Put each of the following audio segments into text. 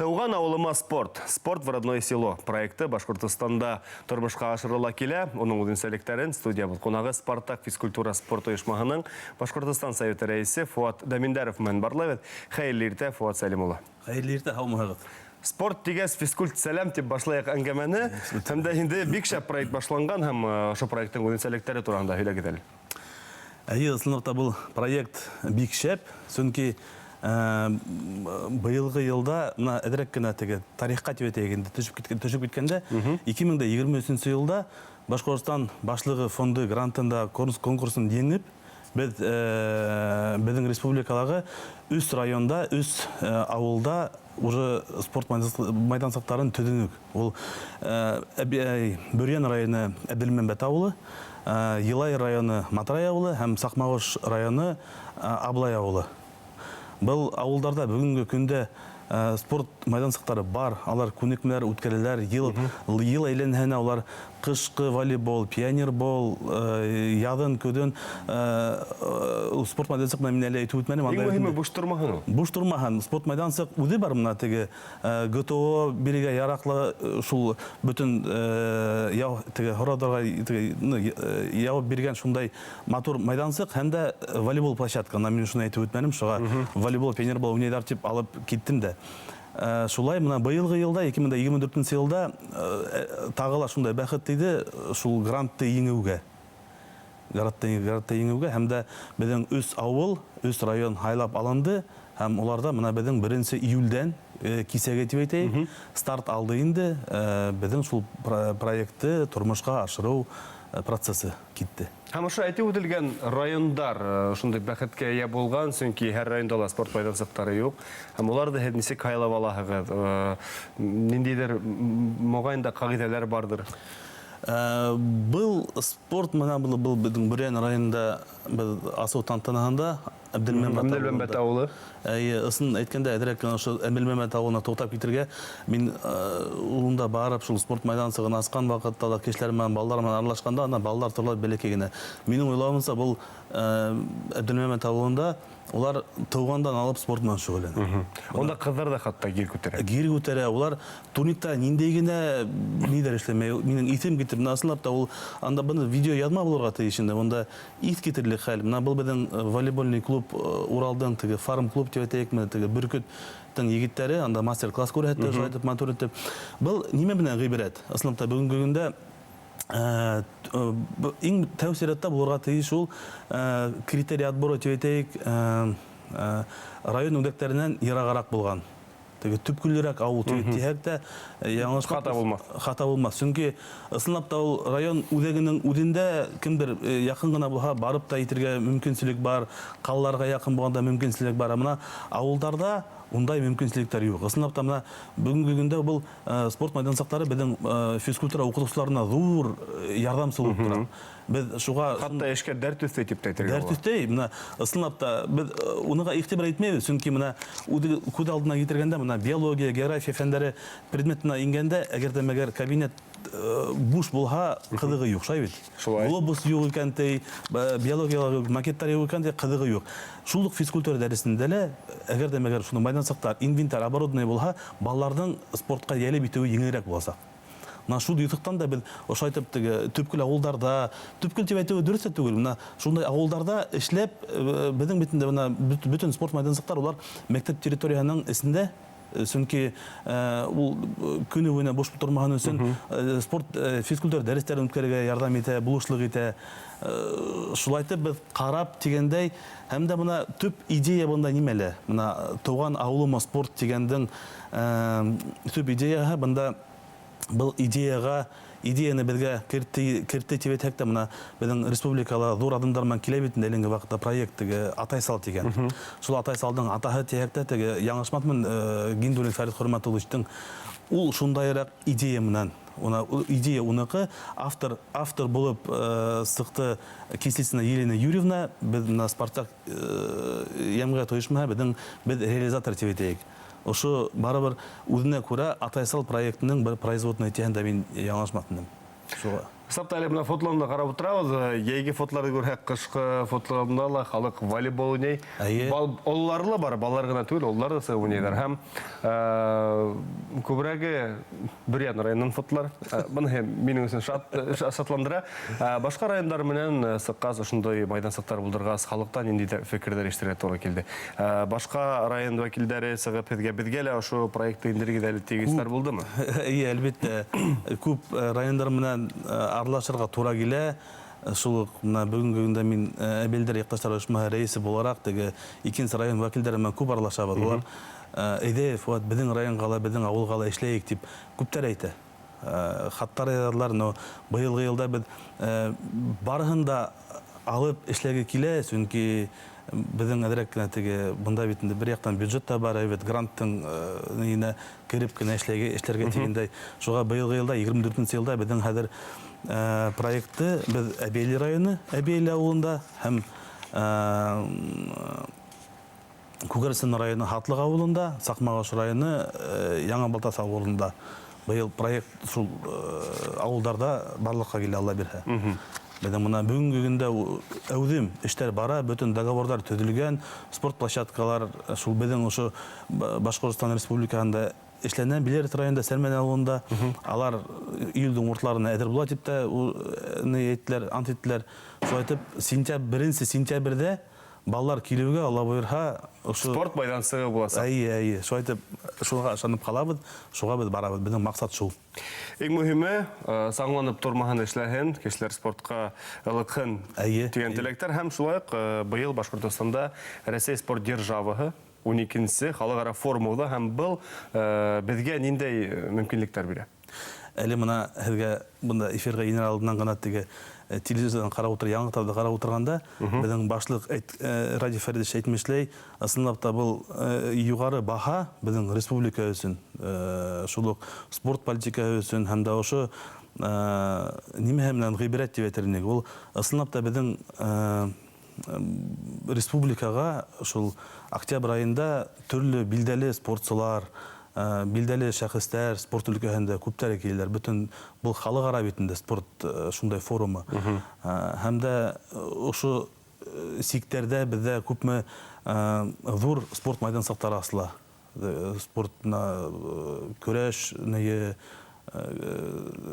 Тыуған ауылыма спорт. Спорт в родное село проекты Башҡортостанда тормошҡа ашырыла килә. Уның үҙенсәлектәрен студиябыҙ ҡунағы, Спартак физкультура спорт ойошмаһының Башҡортостан Советы рәйесе Фуат Даминдәров менән барлайбыҙ. Хәйерле иртә, Фуат Сәлим улы. Хәйерле иртә, һаумыһығыҙ. Спорт тигәс, физкульт сәләм тип башлайыҡ әңгәмәне. Һәм дә инде бик шәп проект башланған һәм ошо проекттың үҙенсәлектәре тураһында һөйләгеҙ әле. Әйе, ысынлап та был проект бик шәп, сөнки быйылғы йылда мына әҙерәк кенә теге тарихҡа тип әйтәйек инде төшөп киткән, төшөп киткәндә 2023 йылда Башҡортостан Башлығы фонды грантында конкурсын еңеп, беҙ беҙҙең республикалағы өс районда, өс ауылда уже спорт майҙансыҡтарын төҙөнөк. Ул Бөрйән районы Әбделмәмбәт ауылы, Йылай районы Матрай ауылы һәм Саҡмағош районы Аблай ауылы. Был ауылдарҙа бөгөнгө көндә спорт майҙансыҡтары бар, алар күнекмәләр үткәрәләр, йыл йыл әйләнһәнә улар ҡышҡы волейбол, пионербол, яҙын, көҙөн спорт майҙансыҡ менән мин әле әйтеп үтмәнем. Иң мөһиме, буш тормаһын ул. Буш тормаһын. Спорт майҙансыҡ үҙе бар, мына теге ГТО бирергә яраҡлы шул бөтөн теге һорауҙарға теге яуап биргән шундай матур майҙансыҡ һәм дә волейбол площадка. Мына мин шуны әйтеп үтмәнем, шуға волейбол, пионербол уйнайҙар тип алып киттем дә. Шулай мына быйылғы йылда, 2024 йылда тағы ла шундай бәхет тейҙе шул грантты еңеүгә. Грантты еңеүгә һәм дә беҙҙең өс ауыл, өс район һайлап алынды һәм уларҙа мына беҙҙең 1 июлдән кисәге тип әйтәйек, старт алды инде беҙҙең шул проектты тормошҡа ашырыу процессы китте. Һәм ошо әйтеп үтелгән райондар ошондай бәхеткә эйә булған, сөнки һәр районда ла спорт майҙансыҡтары юҡ. Һәм уларҙы һеҙ нисек һайлап алаһығыҙ? Ниндәйҙер моғайын да ҡағиҙәләр барҙыр. Был спорт менән был беҙҙең Бөрйән районында беҙ асыу тантанаһында Әбделмәмбәт Әбделмәмбәт ауылы. Эйе, ысын әйткәндә, әҙерәк кенә ошо Әбделмәмбәт ауылына туҡтап китергә. Мин унда барып, шул спорт майҙансығын асҡан ваҡытта ла кешеләр менән, балалар менән аралашҡанда, ана балалар торалар бәләкәй генә. Минең уйлауымса, был Әбделмәмбәт ауылында улар тыуғандан алып спорт менән шөғөлләнә. Унда ҡыҙҙар ҙа хатта гир күтәрә. Гир күтәрә, улар турникта ниндәй генә ниҙәр эшләмәй. Минең иҫем китеп, мына ысынлап та ул анда быны видео яҙма булырға тейеш инде. Унда иҫ китерлек хәл. Мына был беҙҙең волейбольный клуб Уралдың теге фарм клуб тип әйтәйекме, теге Бөркөттөң егеттәре анда мастер-класс күрһәтте, шулай итеп матур итеп. Был нимә менән ғибрәт? Ысынлап та бөгөнгө көндә иң тәү сиратта булырға тейеш ул критерий отбора тип әйтәйек, район үҙәктәренән йырағыраҡ булған. Теге төпкөлөрәк ауыл тиһәк тә яңылыш Хата булмаҫ. Хата булмаҫ. Сөнки ысынлап та ул район үҙәгенең үҙендә кемдер яҡын ғына булһа барып та етергә мөмкинселек бар, ҡалаларға яҡын булғанда мөмкинселек бар. Ә мына ауылдарҙа ундай мөмкинселектәр юҡ. Ысынлап та мына бөгөнгө көндә был спорт майҙансыҡтары беҙҙең физкультура уҡытыусыларына ҙур ярҙамсы булып тора. Беҙ шуға Хатта эшкә дәрт өҫтәй тип тә әйтергә Дәрт була. өҫтәй, мына ысынлап та беҙ уныға иғтибар итмәйбеҙ, сөнки мына үҙе күҙ алдына килтергәндә, мына биология, география фәндәре предметына ингәндә, әгәр ҙә мәгәр кабинет буш булһа, ҡыҙығы юҡ, шулай бит? Шулай. Глобус юҡ икән ти, биологиялағы макеттар юҡ икән ти, ҡыҙығы юҡ. Шул уҡ физкультура дәресендә лә, әгәр ҙә мәгәр шуны майҙансыҡтар, инвентарь, оборудование булһа, балаларҙың спортҡа йәлеп итеүе еңелерәк буласаҡ. Мына шул юҫыҡтан да беҙ ошайтып теге төпкөл ауылдарҙа, төпкөл тип әйтеүе дөрөҫ тә түгел, мына шундай ауылдарҙа эшләп, беҙҙең бит инде мына бөтөн спорт майҙансыҡтар улар мәктәп территорияһының эсендә, сөнки ул көнө буйына буш тормаһын өсөн спорт, физкультура дәрестәрен үткәрергә ярҙам итә, булышлыҡ итә. Шулайтып беҙ ҡарап тигәндәй, һәм дә бына төп идея бында нимәлә? Бына тыуған ауылыма спорт тигәндең төп идеяһы бында был идеяға идеяны беҙгә кертте тип әйтһәк тә, мына беҙҙең республикала ҙур аҙымдар менән килә бит инде әлеге ваҡытта проект теге Атайсал тигән. Шул Атайсалдың атаһы тиһәк тә, теге яңылышмаҫмын, Гиндуллин Фәрит Хөрмәтулловичтың ул шундайыраҡ идея менән, уна идея уныҡы, автор булып сыҡты Кислицына Елена Юрьевна, беҙ мына Спартак йәмғиәт ойошмаһы беҙҙең беҙ реализатор тип әйтәйек. Ошо барыбер үҙенә күрә Атайсал проектының бер производный тиһәм дә мин яңылышмаҫ инем. Шуға. Ысынлап та әле бына фотоларны ҡарап ултырабыҙ. Йәйге фотоларҙы күрһәк, ҡышҡы фотоларында ла халыҡ волейбол уйнай. Эйе. Бал, ололары ла бар, балалар ғына түгел, ололар ҙа сығып уйнайҙар. Һәм күберәге Бөрйән районынан фотолар. Быныһы минең өсөн шат, шатландыра. Башҡа райондар менән сыҡҡас, ошондай майҙансыҡтар булдырғас, халыҡтан ниндәй фекерҙәр ишетергә тура килде? Башҡа район вәкилдәре сығып һеҙгә, беҙгә лә ошо проектты индерегеҙ әле тигәстәр булдымы? Эйе, әлбиттә, күп райондар менән аралашырға тура килә. Шул уҡ бына бөгөнгө көндә мин Әбелдәр яҡташтар ойошмаһы рәйесе булараҡ теге икенсе район вәкилдәре менән күп аралашабыҙ. Улар әйҙә, Фуат, беҙҙең районға ла, беҙҙең ауылға ла эшләйек тип күптәр әйтә. Хаттар яҙалар, но быйылғы йылда беҙ барыһын да алып эшләге килә, сөнки беҙҙең әҙерәк кенә теге бында бит инде бер яҡтан бюджет та бар, әйбәт гранттың ниенә кереп кенә эшләге эшләргә тигәндәй. Шуға быйылғы йылда 24 йылда беҙҙең хәҙер проектты беҙ Әбейли районы, Әбейли ауылында һәм Күгәрсен районы Һатлыҡ ауылында, Саҡмағош районы Яңы Балтас ауылында быйыл проект шул ауылдарҙа барлыҡҡа килә, Алла бирһә. Беҙҙең бына бөгөнгө көндә әүҙем эштәр бара, бөтөн договорҙар төҙөлгән, спорт площадкалар шул беҙҙең ошо Башҡортостан Республикаһында эшләнә, Биләрет районында, Сәрмән ауылында. Алар июлдең урталарына әҙер була тип тә ни әйттеләр, ант иттеләр. Шулай итеп, сентябрь, 1 сентябрҙә балалар килеүгә, Алла бойорһа, ошо спорт майҙансығы буласаҡ. Эйе, эйе, шулай итеп, шуға ышанып ҡалабыҙ, шуға беҙ барабыҙ. Беҙҙең маҡсат шул. Иң мөһиме, саңланып тормаһын, эшләһен, кешеләр спортҡа ылыҡһын тигән теләктәр. Һәм шулай уҡ быйыл Башҡортостанда Рәсәй спорт державаһы 12-нсе халыҡ-ара форумы һәм был беҙгә ниндәй мөмкинлектәр бирә? Әле бына һеҙгә бында эфирға инер алдынан ғына теге телевизорҙан ҡарап ултыр, яңылыҡтарҙы ҡарап ултырғанда, беҙҙең башлыҡ Радий Фәридович әйтмешләй, ысынлап та был юғары баһа беҙҙең республика өсөн, шул уҡ спорт политикаһы өсөн һәм дә ошо нимәһе менән ғибрәт тип әйтер инек. Ул ысынлап та беҙҙең республикаға шул октябрь айында төрлө билдәле спортсылар, билдәле шәхестәр спорт өлкәһендә күптәр киләләр. Бөтөн был халыҡ-ара бит инде спорт шундай форумы. Һәм дә ошо сиктәрҙә беҙҙә күпме ҙур спорт майҙансыҡтары асыла. Спорт көрәш,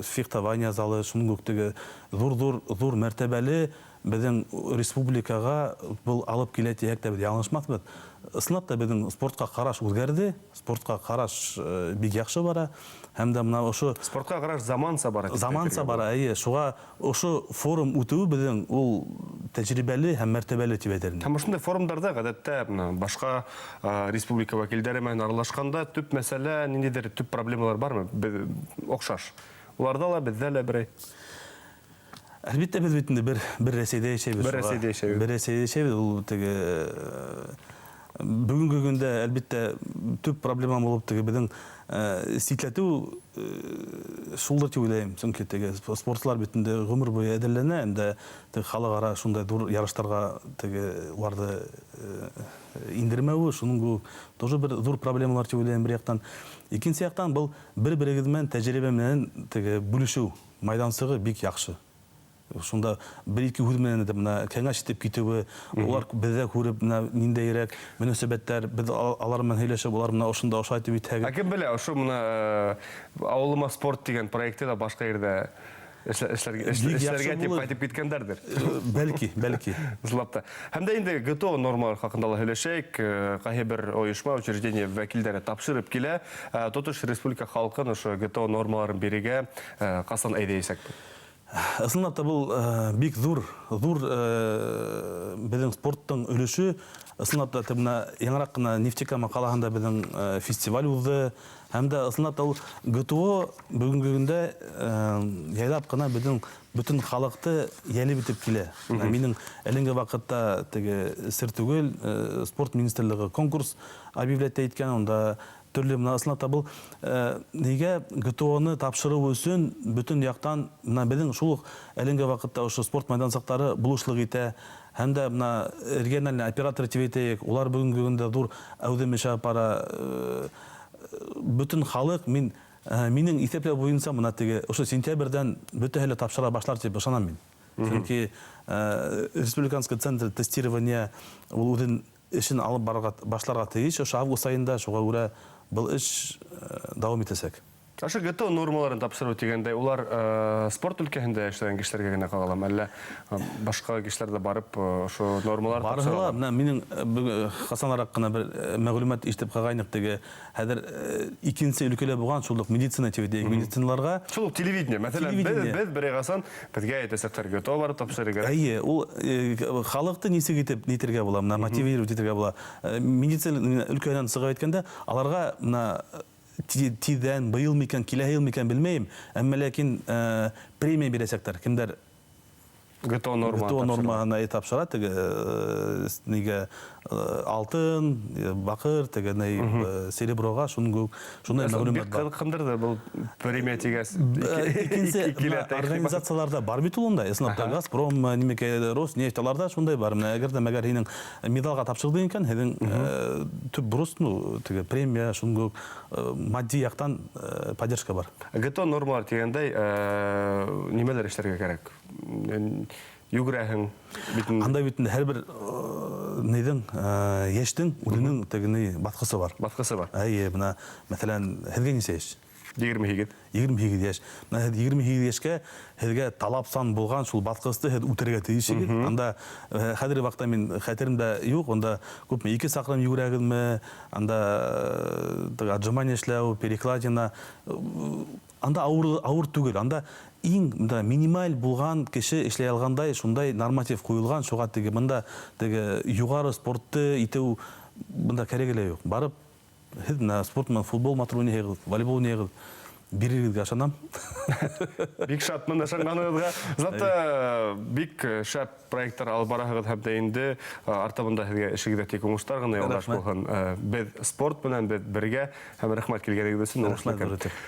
фехтование залы, шуның кеүек теге ҙур-ҙур ҙур мәртәбәле беҙҙең республикаға был алып килә тиһәк тә беҙ яңылышмаҫбыҙ. Ысынлап та беҙҙең спортҡа ҡараш үҙгәрҙе, спортҡа ҡараш бик яҡшы бара. Һәм дә бына ошо спортҡа ҡараш заманса бара тип Заманса әйтергә бара, була. эйе. Шуға ошо форум үтеүе беҙҙең ул тәжрибәле һәм мәртәбәле тип әйтер инем. Һәм ошондай форумдарҙа ғәҙәттә бына башҡа республика вәкилдәре менән аралашҡанда төп мәсьәлә, ниндәйҙер төп проблемалар бармы? Беҙ оҡшаш. Уларҙа ла, беҙҙә лә берәй. Әлбиттә, беҙ бит инде бер Рәсәйҙә йәшәйбеҙ. Бер Рәсәйҙә йәшәйбеҙ. Бер Рәсәйҙә йәшәйбеҙ. Ул теге бөгөнгө көндә әлбиттә төп проблема булып теге беҙҙең ситләтеү шулдыр тип уйлайым. Сөнки теге спортсылар бит инде ғүмер буйы әҙерләнә, инде теге халыҡ-ара шундай ҙур ярыштарға теге уларҙы индермәүе, шуның кеүек тоже бер ҙур проблемалар тип уйлайым бер яҡтан. Икенсе яҡтан был бер-берегеҙ менән тәжрибә менән теге бүлешеү майҙансығы бик яҡшы. Шунда бер-ике һүҙ менән дә бына кәңәш итеп китеүе, улар беҙҙә күреп бына ниндәйерәк мөнәсәбәттәр, беҙ алар менән һөйләшеп, улар менән ошонда ошолай тип итһәгеҙ. Ә кем белә, ошо бына ауылыма спорт тигән проекты ла башҡа ерҙә Бик яҡшы эшләргә тип булыр. ҡайтып киткәндәрҙер. Бәлки, бәлки. Ысынлап та. Һәм дә инде ГТО нормалар хаҡында ла һөйләшәйек. Ҡайһы бер ойошма, учреждение вәкилдәре тапшырып килә. Тотош республика халҡын ошо ГТО нормаларын бирергә ҡасан әйҙәйәсәкбеҙ? Ысынлап та был бик ҙур беҙҙең спорттың өлөшө. Ысынлап та бына яңыраҡ ҡына Нефтекама ҡалаһында беҙҙең фестиваль уҙҙы. Һәм дә ысынлап та ул ГТО бөгөнгө көндә яйлап ҡына беҙҙең бөтөн халыҡты йәлеп итеп килә. Минең әлеңге ваҡытта теге сер түгел, спорт министрлығы конкурс объявлять иткән, унда төрлө бына ысынлап та был нигә ГТО-ны тапшырыу өсөн бөтөн яҡтан бына беҙҙең шул уҡ әлеңге ваҡытта ошо спорт майҙансыҡтары булышлыҡ итә. Һәм дә бына региональный оператор тип әйтәйек, улар бөгөнгө көндә ҙур әүҙем эш алып бара. Бөтөн халыҡ мин Минең иҫәпләү буйынса, мына теге ошо сентябрҙән бөтәһе лә тапшыра башлар тип ышанам мин. Сөнки Республиканский центр тестирования ул үҙен эшен алып барырға башларға тейеш ошо август айында, шуға күрә был эш дауам итәсәк. Ошо ГТО нормаларын тапшырыу тигәндәй, улар спорт өлкәһендә эшләгән кешеләргә генә ҡағыламы, әллә башҡа кешеләр ҙә барып ошо нормалар Барыһы тапшыра ла, аламы? Мына минең ҡасаныраҡ ҡына бер мәғлүмәт ишетеп ҡалғайныҡ, теге хәҙер икенсе өлкәлә булған шул уҡ медицина тип әйтәйек, медициналарға. Шул уҡ телевидение, мәҫәлән, беҙ, Телевидение. Беҙ берәй ҡасан беҙгә әйтәсәктәр, ГТО барып тапшырыр кәрәк. Эйе, ул халыҡты нисек итеп нитергә була, мына мотивировать итергә була. Медицина өлкәһенән сығып әйткәндә, аларға мына тиҙҙән, быйыл микән, киләһе йыл микән, белмәйем, әммә ләкин премия бирәсәктәр. Кемдәр ГТО норма ГТО нормаһына тапшыра, теге нигә алтын, баҡыр, теге ни, сереброға, шуның кеүек, шундай мәғлүмәт Бик бар. ҡыҙыҡһындырҙы был премия тигәс. Икенсе мына организацияларҙа бар бит ул ундай. Ысынлап та Газпром, нимәкәй, Роснефть, аларҙа шундай бар. Мына әгәр ҙә мәгәр һинең медалға тапшырҙың икән, һеҙҙең төп бурыс, ну, теге премия, шуның кеүек матди яҡтан поддержка бар. ГТО нормалар тигәндәй, нимәләр эшләргә кәрәк? Йүгерәһең бит инде. Анда бит инде һәр бер ниҙең, йәштең үҙенең теге ни баҫҡысы бар. Баҫҡысы бар. Эйе, мына, мәҫәлән, һеҙгә нисә йәш? 28. 28 йәш. Мына һеҙ 28 йәшкә һеҙгә талапсан булған шул баҫҡысты һеҙ үтергә тейешһегеҙ. Анда хәҙерге ваҡытта мин хәтеремдә юҡ, унда күпме 2 саҡрым йүгерәгеҙме, анда теге отжимание эшләү, перекладина, анда ауыр, ауыр түгел, анда иң мында минималь булған кеше эшләй алғандай шундай норматив ҡуйылған, шуға теге мында теге юғары спортты итеү бында кәрәге лә юҡ. Барып һеҙ мына спорт менән футбол матур уйнайһығыҙ, волейбол уйнайһығыҙ, бирергә ышанам. Бик шатмын ышанғанығыҙға. Заты бик шәп проекттар алып бараһығыҙ һәм дә инде артабан да һеҙгә эшегеҙҙә тик уңыштар ғына юлдаш Рәхмәт. булһын. Беҙ спорт менән беҙ бергә һәм рәхмәт килгәнегеҙ өсөн. Рәхмәт, Уңышлы көн. ҙур итеп.